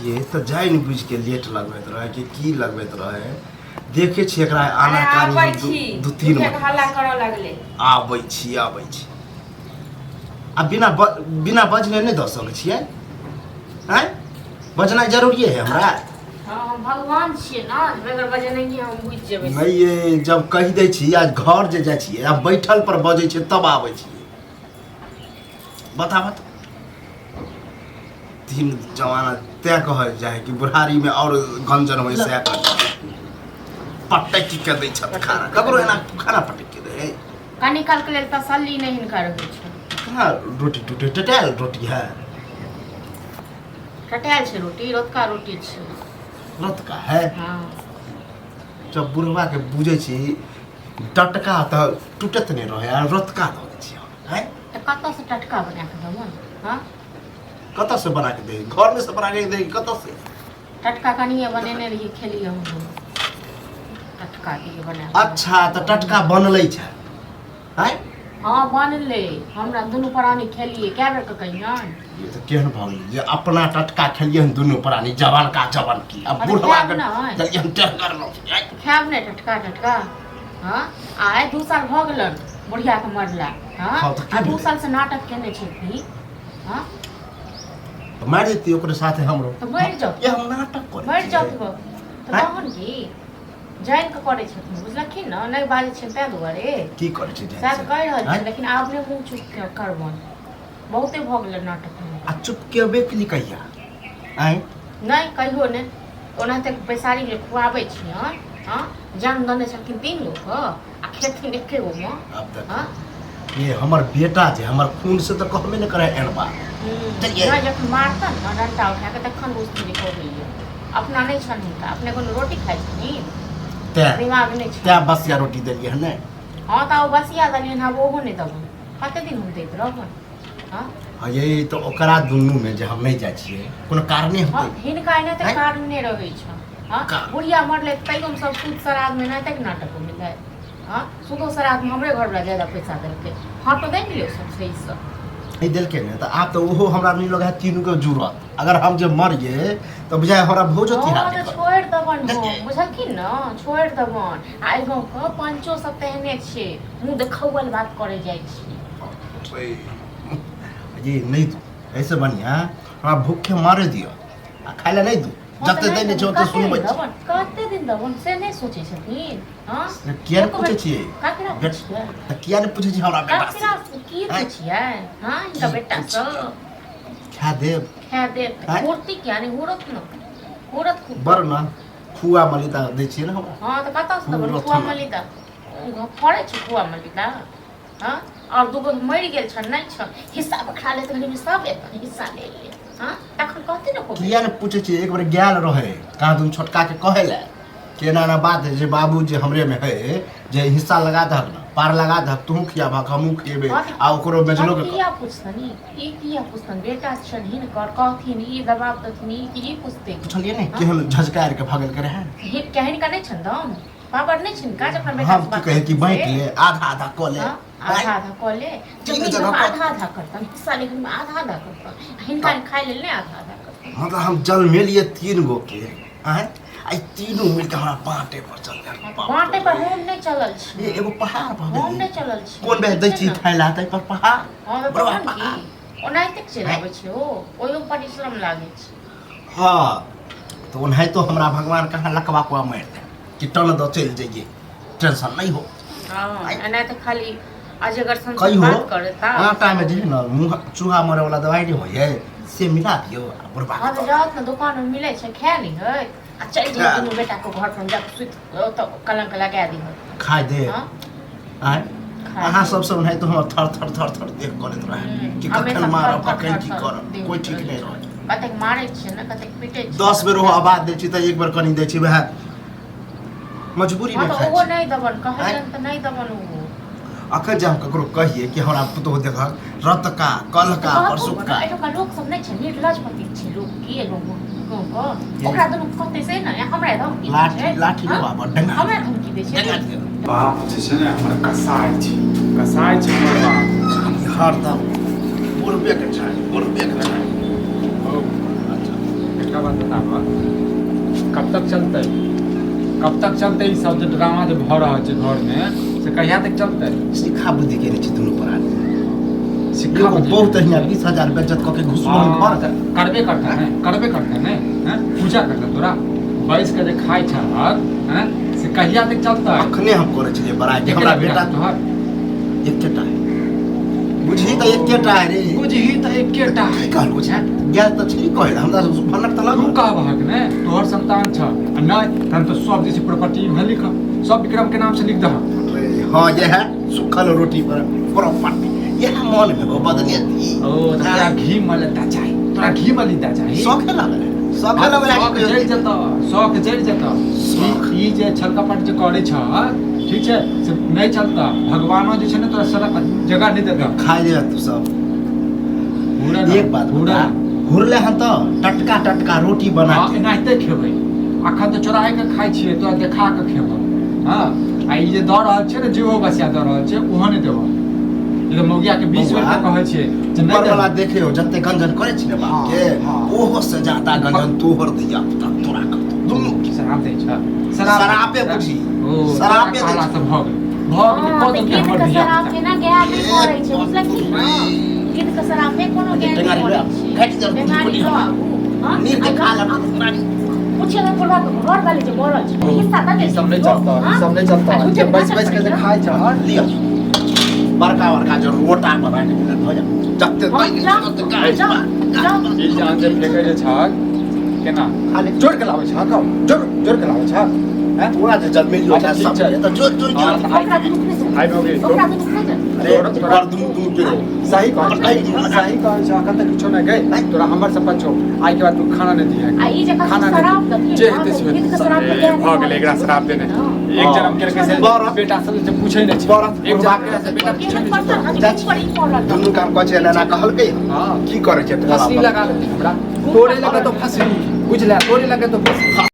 छियै तऽ जानि बुझिके लेट लगबैत रहै कि की लगबैत रहै। देखै छियै एकरा आना अरे कानी आबै हम छी। दू तीन झूठे के हल्ला करऽ लगले। आबै छी, आबै छी। आ बिना बिना बजने नहि दऽ सकै छियै। आँय, बजनाइ जरूरिए है हमरा। हाँ, हम भगवान छियै ना, बगैर बजनैये हम बुझि जेबै। नहि ये, जब कहि दै छी आ घर जे जाइ छियै आ बैठल पर बजै छियै तब आबै छियै। बताबऽ तऽ तीन जमाना तैं कहल जाइ है कि बुढ़ारीमे आओर गंजन होइ सएह कर पटकि के दै छथि खाना। ककरो एना खाना पटकि के दै है? कनी काल के लेल तसल्ली नहि हिनका रहै छै। कहाँ रोटी टूटे टटायल रोटी है? टटायल छै रोटी, रतका रोटी छै। रतका है? हाँ। जब बुढ़वा के बुझै छी टटका तऽ टूटत नहि रहै आ रतका दऽ दै छी हम। आँय, तऽ कतऽसँ टटका बना कऽ देबनि? हाँ, कतऽ से बना के दे? घर में से बना के दे? कतऽ से? टटका कनिए बनेने रहियै, खेलियै हम दुनू। टटका दियै बना कऽ। अच्छा, तऽ टटका बनलै छै? आँय। हँ, बनलै, हमरा दुनू प्राणी खेलियै। कए बेर के कहियन? ये तऽ केहन भऽ गेलै जे अपना टटका खेलियै हन दुनू प्राणी, जवान का जवान की अब अरे बुढ़वा खायब के नहि। देलियै हन टेहगर रोटी। आँय। खायब नहि टटका टटका? हँ, आइ 2 साल भऽ गेलन बुढ़ियाके मरला। हँ। हँ, तऽ की आ दू भेलै? साल से नाटक केने छथिन। हँ। तऽ मारि देती ओकरे साथे हमरो। तऽ मरि जाउ। ये, हम नाटक करै मरि छियै। जाउ तऽ आँय? तहन की जानि कऽ करै छथिन, बुझलखिन ने? नहि बाजै छियनि ताहि दुआरे। की करै छै जानि सएह से? तऽ कहि रहल आँय? छी, लेकिन आब नहि मुँह चुप करबनि। बहुते भऽ गेलै नाटक आ चुप केबे केली कहिया? आँय? नहि, कहियो नहि। ओनाहिते बैसारीमे खुआबै छियनि। हँ, जन्म देने छलखिन तीन गो के आ खेथिन एके गो मे। आब देख। हँ। ये हमर बेटा जे हमर खून से तऽ कहबे नहि करे एहन बात। चलिए। नहि, जखन मारतन ने डंटा उठा कऽ तखन बुझथिन जे कहैया। अपना नहि छनि हिनका, अपने कोनो रोटी खाइ छथिन? तैं दिमाग नहि छनि। तैं बसिया रोटी देलियै हन ने? हँ, तऽ ओ बसिया देलियनि, आब ओहो नहि देबनि। कते दिन हम दैत रहबनि? हँ। हँ ये, तऽ ओकरा दुनूमे जे हम नहि जाइ छियै, कोनो कारणे होतै। हिनका एनाहिते आँय? कारणे रहै छनि। हँ। बुढ़िया मरलै तैयो सब सूद श्राद्धमे एनाहिते नाटक मिलै। हँ, सूदो श्राद्धमे हमरे घरवला ज्यादा पैसा देलकै। हँ, तऽ दै मिलै सब सहीसँ। नहि देलकै ने, तऽ आब तऽ ओहो हमरा नहि लगै है तीनू के जुड़त। अगर हम जे मरियै तऽ बुझाइ हमरा भोजो हँ तिहार तऽ नहि करत। छोड़ि देबनि देखियै। हम, बुझलखिन ने? छोड़ि देबनि। आ एहि गाँवके पंचो सब तेहने छै, मुँह देखौअल बात करै जाइ छै। जी नहि दू, ऐसे बढ़िआँ हमरा भूखे मारे दिअ आ खाय लए नहि दू। हँ, तऽ जते दै नहि छै देबनि। ओते कते सुनबै दिन छी। देबनि, कते दिन देबनि से नहि सोचै छथिन। हँ। से किया नहि एको पूछै बेर छियै? ककरा पुछियै? तऽ किया नहि पूछै छियै हमरा बेटा से? ककरा की आँय? पुछियै? हँ, हिनका की बेटा सँ खा देब। खा देब तऽ आँय? हुरती किया नहि हुरत ने? हुरत खूब। बड़ ने खुआ मलिता दै छियै ने हमरा। हँ, तऽ कतऽसँ देबनि हुरत खुआ हमरा। मलिदा? फड़ै छै खुआ मलिदा? हँ, आओर दूगो मरि गेल छनि, नहि छनि। हिस्सा बखरा लेत घड़ीमे सब एतनि हिस्सा ले ले। हँ, तखन कहती ने खूब। किया ने पूछै छियै? एक बेर गेल रहै कहाँ दुन छोटका के कहै लए कि एना एना बात है जे बाबू जे हमरे में है जे हिस्सा लगा दहक ने, पार लगा दहक, तूहू खियाबहक, हमहूँ खिएबै। हँ, तऽ आ ओकरो बेचलो हम के किया पुछतनि? ई किया पुछतनि? बेटा छनि हिनकर, कहथिन ई दबाब देथिन ई कि ई पुछतै? पुछलियै ने? हँ? केहन झझकारि के भगल के रहै। हिनका नहि छनि दम पावर? नहि छनि काज अपना बेटा हम से की बात कहे कि करथिन बाँटि से? ले, आधा आधा कऽ ले। हँ, आधा आधा कऽ ले। तीन जमीन जगह हम कऽ- आधा आधा करतनि हिस्सा, लेकिन आधा आधा करतनि हिनका खाय लेल नहि आधा आधा करतनि। मतलब हम जन्मेलियै तीन गो के, आँय, आ ई तीनू मिलके हमरा बाँटे पर चल गेल। बाँटे पर हम नहि चलल छी। ये एगो पहाड़ भऽ हम गेल। नहि चलल छी। कोन बेर दै ठीक छी छै ने? खाय ला ताहि पर पहाड़। हँ, तऽ बड़वा तहन पहाड़। की, ओनाहिते चलि आबै छै ओ, ओहियो परिश्रम लागै छै। हँ, तऽ ओनाहितो हमरा भगवान कहाँ लकवा कुआ मारि दे कि टन दऽ चलि जइए, टेंशन नहि हो। हँ, एना तऽ खाली अजगर सन सन कहियो बात करता। आटामे जे है ने मुँह चूहा मरे वाला दवाइ नहि होइ है, से मिला दियौ आ बुढ़बा हँ, तऽ जाओत ने, दोकानमे मिलै छै, खा लिहै आ चलि जइहे। खा। दुनू बेटाके घर पर जाकऽ सुति ओतऽ कलंक लगा दिहै। खाय दे। हँ। आँय? खाय अहाँ दे। सबसँ ओनाहितो हमर थर थर थर थर देह करैत रहै कि हमेशा कखन मारब, थर थर कखन थर की थर करब, देह कोइ ठीक रहै नहि छै। रहै। कतेक मारै छियै ने, कतेक पीटै छियै। 10 बेर ओहो आवाज दै छी तऽ एक बेर कनि दै छी, वएह मजबूरी हँ, मे तऽ खाइ ओहो छी। नहि देबनि कहलियनि तऽ नहि देबनि ओहो। अखन जे हम ककरो कहियै कि हमरा पुतोहु देखक रतका कलका तऽ कहथुन परसुका ने, एहिठुमका लोक सब नहि छै निर्लज पति छै लोक की एहि गाँवके? ओकरा दुनू कहतै से ने हमरा धमकी दै लाठी छै। लाठी हँ? लेबा बड़ डंगा। हमरा धमकी दै छै। डंगा दियौ। बाप जे छै ने हमर कसाइ छै, कसाइ छै हमर बाप। हरदम बुढ़बे के छै, बुढ़बे के छै। हौ, अच्छा। एकटा बात बताबऽ, कब तक चलतै, कब तक चलतै ई सब जे ड्रामा जे भऽ रहल छै घरमे, से कहिया तक चलतै? सिखा बुद्धि केने छै दुनू प्राणी। सिखा एगो बुद्धि। बहुत हियाँ 20,000 बेज्जत कऽ के घुसबो हम घर। तऽ करबे करतै ने, करबे करतै ने। हैं, पूजा करतै तोरा बैस के जे खाइ छहक, हैं, से कहिया तक चलतै? अखने हम करै छलियै बड़ाइ जे केकरा हमरा बेटा बेटा तोहर? एकेटा है, बुझही तऽ एकेटा है रे। बुझही तऽ एकेटा है। की कहलको छै? गेल तऽ छली कहै लए, हमरा भनक तऽ तू लगल। कहबहक ने, तोहर संतान छ आ नहि तहन तऽ सब जे छै प्रॉपर्टी इम्हर लिख, सब विक्रम के नाम से लिख दहक। हाँ, ये है सुखल रोटी पर प्रॉपर्टी, यह मन में हो बदनियती। ओ तऽ तोरा घी मलता चाही, तोरा घी मलिता चाही। शौक लागल है, शौक लागल है। शौक जरि जेतौ, शौक जरि जेतौ। शौक। ई जे छल कपट जे करै छ, ठीक छै, से नहि चलतऽ। भगवानो जे छै ने तोरा सड़क जगह नहि देतऽ। खा ले तू सब। हुरे ना, एक बात हुरे बता, हुरले हन तऽ टटका टटका रोटी बना हँ के। एनाहिते खेबै। अखन तऽ चोराए के खाइ छियै, तोरा देखा के खेबौ। हँ, आ ई जे दऽ रहल छै ने, जेहो बसिया दऽ रहल छै, ओहो नहि देबौ। ई तऽ मौगिया के 20 बेर बौआ, के कहै छियै जे नहि ऊपर वाला देबौ। देखे हो जते गंजन करे छी ने बाप के, हाँ। ओहो से ज्यादा गंजन तोहर दैया पुता तोरा करतो दुनू के। शराब दै छ? शराबे बुझी। ओ शराबे दै कहला छै। से भऽ गेल, भऽ गेल। हाँ, कऽ तऽ देलकै गिद्ध हमर के धिया शराब पुता। केना गाय नहि मरै छै, बुझलखिन ने? गिद्ध के शराब नहि कोनो गाय नहि टेंगारी मरै लऽ, छै। काटि दे, टेंगारी लऽ आबू। हाँ? नीर के खा ले टेंगारी। पूछे ने बुढ़वा के घर वाली जे मरल छै, हिस्सा दऽ ई सब नहि चलतऽ, ई सब नहि आ चलतऽ। झूठे जे बैस नाटक बैस के जे करै छै। खाइ छ। लिअ, बड़का बड़का जो रोटा बना के देने भऽ जा जते हाँ, दै जाओ, तते गाय जाओ, जाओ। ई जान जे फेकै जे छक केना? खा ले। जोड़ के लाबै छक, जोड़ जोड़ के लाबै छक, हैं? तोरा जे जन्मेलियो अच्छा, छै ठीक सब छै। तऽ जोर जोर हाँ, के तऽ ओकरा दुनू नहि आइ भऽ गेल। ओकरा दुनू नहि जाय। अरे तोरा दुनू दुनू के सही कहै छै, सही कहै छै। अखन तक किछो नहि गई तोरा, हमर सब छौ। आइ के बाद तू खाना नहि दिहे। आ ई जे कहै खाना छै नहि शराब दिहे। देथिन, जे हाँ, हेतै से तऽ गिद्ध के हेतै। शराब तऽ ए, गाय नहि भऽ गेलै मरै एकरा छै, शराब देने। हाँ। एक जन्म केलकै से बरत। बेटा सब जे पूछै नहि छै। बरत, एक जन्म बुढ़बा केलकै से बेटा पूछै केहन नहि पड़तन, छै। हँ, जे जा ऊपर ई पड़ल दुनू काम कहै छै एना एना कहलकै। हाँ। की करै छै तोरा फसली बाप? लगा लेतै हमरा, तोरे लगे तो फसली, बुझले, तोरे लगे तो फसली।